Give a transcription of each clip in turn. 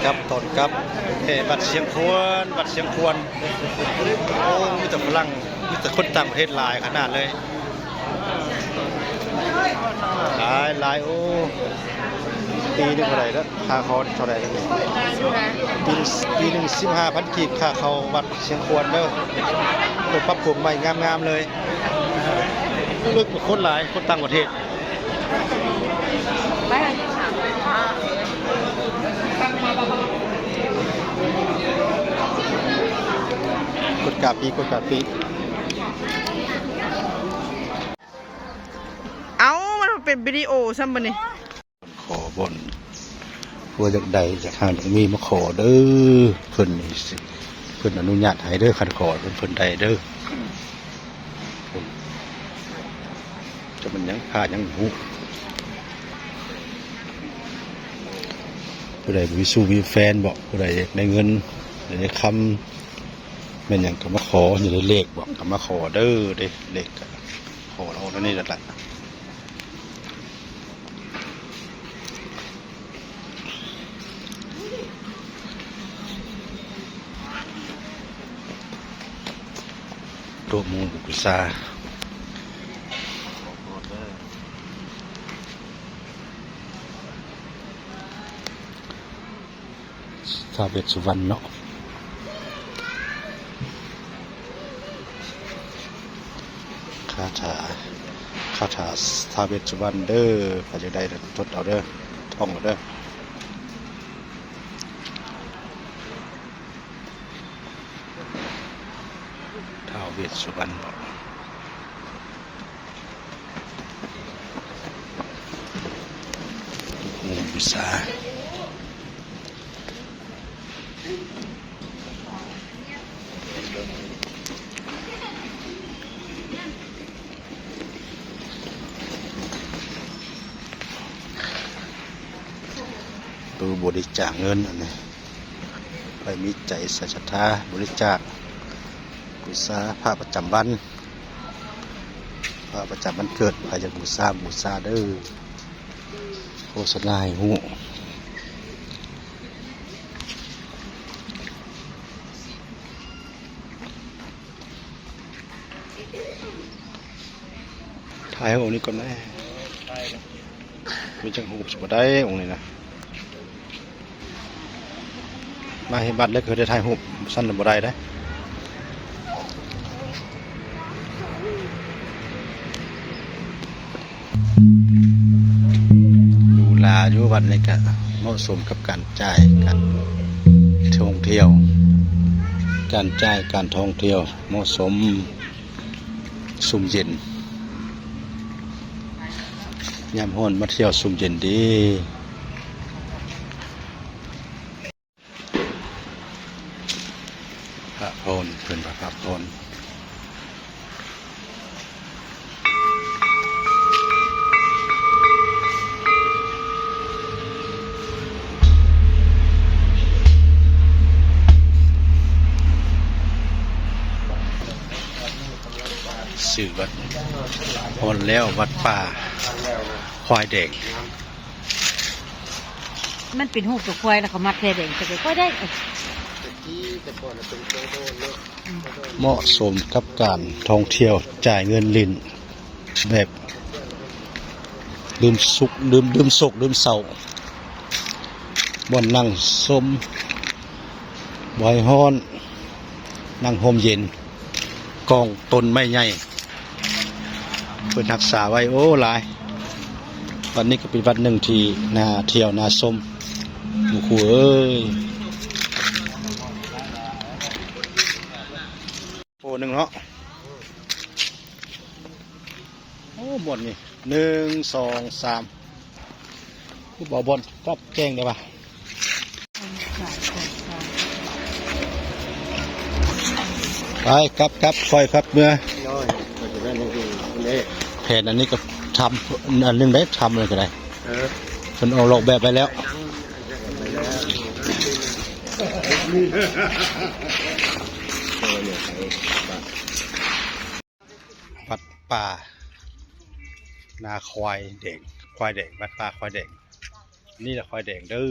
ກັບ ຕອນກັບ ແຕ່ວັດຊຽງຂວນ ວັດຊຽງຂວນ ໂອ້ ມີແຕ່ຝຣັ່ງ ມີແຕ່ຄົນຕ່າງປະເທດຫຼາຍຂະໜາດເລີຍ ຫຼາຍໆ ໂອ້ ປີໜຶ່ງເທົ່າໃດເດີ ຄ່າເຂົ້າເທົ່າໃດເດີ ປີໜຶ່ງ ປີໜຶ່ງສິບຫ້າພັນກີບ ຄ່າເຂົ້າວັດຊຽງຂວນເດີ ເພິ່ນປັບປຸງໃໝ່ງາມໆ ເລີຍ ເລິກ ຄົນຫຼາຍ ຄົນຕ່າງປະເທດ. ກົດກາປີ ກົດກາປີ ເອົ້າ ມັນເປັນວິດີໂອຊ້ຳບັດນີ້ ຂໍບ່ອນ ຜູ້ຢາກໄດ້ ຢາກຫາ ຢາກມີ ມາຂໍເດີ ເພິ່ນນີ້ຊິ ເພິ່ນອະນຸຍາດໃຫ້ເດີ ຄັນຂໍເພິ່ນ ເພິ່ນໄດ້ເດີ. ຈັກແມ່ນຫຍັງ ຜ້າຫຍັງບໍ່ຮູ້ ຜູ້ໃດບໍ່ມີຊູ້ມີແຟນບໍ ຜູ້ໃດຢາກໄດ້ເງິນ ຢາກໄດ້ຄຳ ແມ່ນຫຍັງກໍມາຂໍ ຢາກໄດ້ເລກບໍ ກໍມາຂໍເດີ ເດ້ເລກກໍຂໍເອົາແນວນີ້ແຫຼະ. ໂຕະໝູບູຊາ ທ້າວເວດສຸວັນເນາະ ຄາຖາ ຄາຖາທ້າວເວດສຸວັນເດີ ໃຜຢາກໄດ້ກໍຈົດເອົາເດີ ທ່ອງເອົາເດີ. ທ້າວເວດສຸວັນບໍ ໂອບູຊາ ຕູ້ບໍລິຈາກເງິນອັນນີ້ ໃຜມີໃຈໃສ່ສັດທາບໍລິຈາກ ບູຊາພະປະຈຳວັນ ພະປະຈຳວັນເກີດ ໃຜຢາກບູຊາ ບູຊາເດີ ໂຄສະນາໃຫ້ຮູ້. ຖ່າຍຮູບນີ້ກ່ອນແດ່ ມີຈັກຮູບຊິບໍ່ໄດ້ອົງນີ້ນະ ມາເຮັດບັດແລ້ວກໍໄດ້ຖ່າຍຮູບ ຊັ້ນລະບໍ່ໄດ້ເດ້. ຫຼູຫຼາຢູ່ວັດນີ້ກະເໝາະສົມກັບການຈ່າຍ ການທ່ອງທ່ຽວ ການຈ່າຍການທ່ອງທ່ຽວເໝາະສົມ ຊຸ່ມເຢັນ ຍາມຮ້ອນມາທ່ຽວຊຸ່ມເຢັນດີ. ພະພອນ ເພິ່ນວ່າພະພອນ ຊື່ວັດ ຮອດແລ້ວ ວັດປ່າຄວາຍແດງ. ມັນເປັນຮູບຕົວຄວາຍ ແລ້ວເຂົາມັດແພແດງໃສ່ ຄວາຍແດງ. ເໝາະສົມກັບການທ່ອງທ່ຽວ ຈ່າຍເງິນຫຼິ້ນແບບ ລືມສຸກ ລືມ ລືມໂສກລືມເສົ້າ ບ່ອນນັ່ງຊົມ ບໍ່ໃຫ້ຮ້ອນ ນັ່ງຮົ່ມເຢັນ ກອງຕົ້ນໄມ້ໃຫຍ່ ເພິ່ນຮັກສາໄວ້ ໂອ້ ຫຼາຍ. ວັດນີ້ກໍເປັນວັດໜຶ່ງທີ່ໜ້າທ່ຽວໜ້າຊົມ ໝູ່ຄູ່ເອີຍ. ໂອ້ ໜຶ່ງເນາະ ໂອ້ ບ່ອນນີ້ ໜຶ່ງ ສອງ ສາມ ຄືບໍ່ບ່ອນ ກັບແຈ້ງໄດ້ປະ? ໄປ ກັບ ກັບ ຄ່ອຍກັບເມືອ. ໂດຍ ກໍຈະແມ່ນຈັ່ງຊີ້ເດ້. ແຜນອັນນີ້ກໍທຳ ອັນໜຶ່ງໄດ້ ທຳອັນນັ້ນກໍໄດ້. ເອີ ເພິ່ນອອກລອກແບບໄວ້ແລ້ວ. ວັດປ່ານາຄວາຍແດງ ຄວາຍແດງ ວັດປ່າຄວາຍແດງ ນີ້ລະຄວາຍແດງເດີ.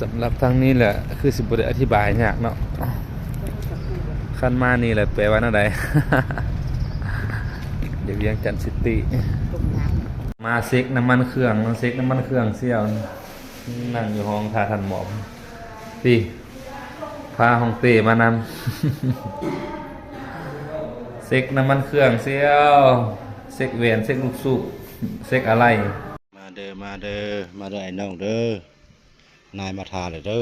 ສຳລັບທາງນີ້ແຫຼະ ຄືຊິບໍ່ໄດ້ອະທິບາຍຍາກເນາະ ຄັນມານີ້ແຫຼະແປວ່າແນວໃດ ຢູ່ວຽງຈັນຊິຕີ້ ມາເຊັກນ້ຳມັນເຄື່ອງ ມາເຊັກນ້ຳມັນເຄື່ອງສ່ຽວ ນັ່ງຢູ່ຫ້ອງຖ້າທ່ານໝໍ ຕິ ພາຮອງເຕ້ມານຳ ເຊັກນ້ຳມັນເຄື່ອງສ່ຽວ ເຊັກແຫວນ ເຊັກລູກສູບ ເຊັກອາໄຫຼ່. ມາເດີ ມາເດີ ມາເດີອ້າຍນ້ອງເດີ ນາຍມາຖ້າແລ້ວເດີ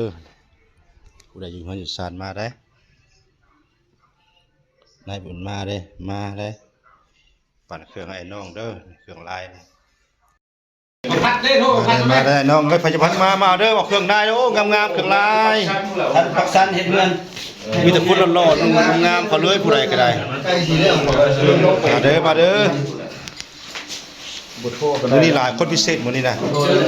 ຜູ້ໃດຢູ່ເຮືອນຢູ່ຊານມາໄດ໋ ນາຍບຸນມາເດ້ ມາເດ້ ປັ່ນເຄື່ອງໃຫ້ອ້າຍນ້ອງເດີ ເຄື່ອງລາຍນີ້ ພັດເດ້ໂທ ມາເດີ ພັດ ມາເດີນ້ອງເອີຍ ໃຜຈະພັດມາ ມາເດີ ເອົາເຄື່ອງນາຍເດີ ໂອ້ ງາມໆ ເຄື່ອງລາຍ ທ່ານປັກສັນເຮັດເຮືອນ ມີແຕ່ຄົນຫຼໍ່ໆ ງາມໆ ເຂົາເລີຍ ຜູ້ໃດກໍໄດ້ ມາເດີ ມາເດີ. ມື້ນີ້ຫຼາຍຄົນພິເສດມື້ນີ້ນະ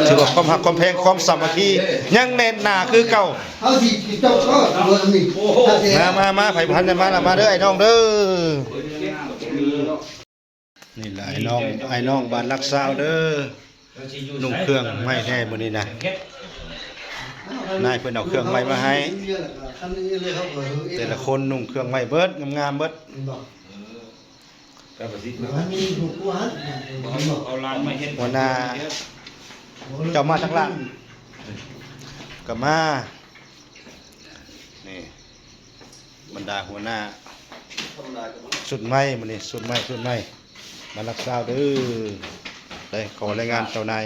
ຖືວ່າຄວາມຮັກຄວາມແພງຄວາມສາມັກຄີຍັງແໜ້ນໜາຄືເກົ່າ ເຮົາຊິເຈົ້າກໍເມືອນີ້ ມາ ມາ ມາ ໃຜພັນມາລະ ມາເດີອ້າຍນ້ອງເດີ ນີ້ລະອ້າຍນ້ອງ ອ້າຍນ້ອງບ້ານຫຼັກຊາວເດີ ນຸ່ງເຄື່ອງໃໝ່ແທ້ມື້ນີ້ນະ ນາຍເພິ່ນເອົາເຄື່ອງໃໝ່ມາໃຫ້ ແຕ່ລະຄົນນຸ່ງເຄື່ອງໃໝ່ເບິດ ງາມໆ ເບິດ. ຫົວໜ້າເຈົ້າມາທາງຫຼັງ ກໍມາ ນີ້ ບັນດາຫົວໜ້າ ຊຸດໃໝ່ມື້ນີ້ ຊຸດໃໝ່ ຊຸດໃໝ່ ມາລັກສາວເດີ ໄດ້ຂໍລາຍງານເຈົ້ານາຍ.